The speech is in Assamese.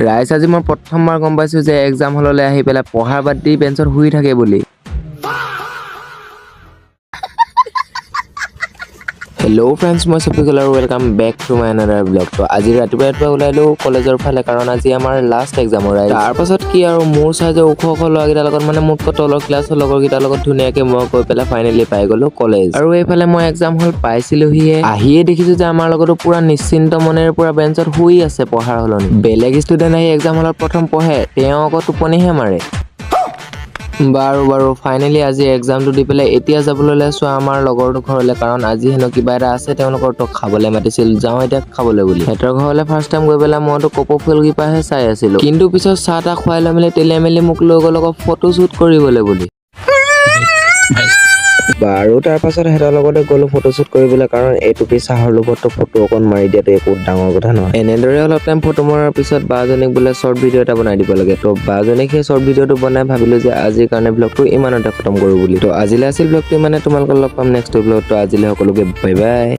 ৰাইজ, আজি মই প্ৰথমবাৰ গম পাইছোঁ যে এক্সাম হললৈ আহি পেলাই পঢ়াৰ বাদ দি বেঞ্চত শুই থাকে বুলি। হেল্ল' ফ্ৰেণ্ডছ, মই চফিকুল আৰু welcome back to my another vlog। তো আজি ৰাতিপুৱা ৰাতিপুৱা ওলালোঁ কলেজৰ ফালে, কাৰণ আজি আমাৰ লাষ্ট এক্সামৰ ৰাইজ। তাৰপাছত কি আৰু, মোৰ চাইজৰ ওখ ওখ ল'ৰাকেইটাৰ লগত, মানে মোতকৈ তলৰ ক্লাছৰ লগৰকেইটাৰ লগত ধুনীয়াকৈ মই গৈ পেলাই ফাইনেলি পাই গ'লো কলেজ। আৰু এইফালে মই এক্সাম হল পাইছিলোহিয়ে, আহিয়ে দেখিছোঁ যে আমাৰ লগতো পুৰা নিশ্চিন্ত মনেৰে পুৰা বেঞ্চত শুই আছে পঢ়াৰ সলনি। বেলেগ ষ্টুডেণ্ট আহি এক্সাম হলত প্ৰথম পঢ়ে, তেওঁ আকৌ টোপনিহে মাৰে। বাৰু বাৰু, ফাইনেলি আজি এক্সামটো দি পেলাই এতিয়া যাবলৈ ওলাইছোঁ আমাৰ লগৰটোৰ ঘৰলৈ, কাৰণ আজি হেনো কিবা এটা আছে তেওঁলোকৰ, তো খাবলৈ মাতিছিল। যাওঁ এতিয়া খাবলৈ বুলি। সিহঁতৰ ঘৰলৈ ফাৰ্ষ্ট টাইম গৈ পেলাই মইতো কপৌ ফুলকেইপাহে চাই আছিলো, কিন্তু পিছত চাহ তাহ খুৱাই লৈ মেলি তেলিয়াই মেলি মোক লৈ গ'ল আকৌ ফটো শ্বুট কৰিবলৈ বুলি। বাৰু, তাৰ পাছত সিহঁতৰ লগতে গ'লো ফটো শ্বুট কৰিবলৈ, কাৰণ এইটুপি চাহৰ লগততো ফটো অকণ মাৰি দিয়াটো একো ডাঙৰ কথা নহয়। এনেদৰে অলপ টাইম ফটো মৰাৰ পিছত বাজনীক বোলে শ্বৰ্ট ভিডিঅ' এটা বনাই দিব লাগে। তো বাজনীক সেই শ্বৰ্ট ভিডিঅ'টো বনাই ভাবিলো যে আজিৰ কাৰণে ব্লগটো ইমানতে খতম কৰোঁ বুলি। তো আজিলৈ আছিল ব্লগটো ইমানে। তোমালোকক লগ পাম নেক্সট ব্লগ। তো আজিলৈ সকলোকে বাই বাই।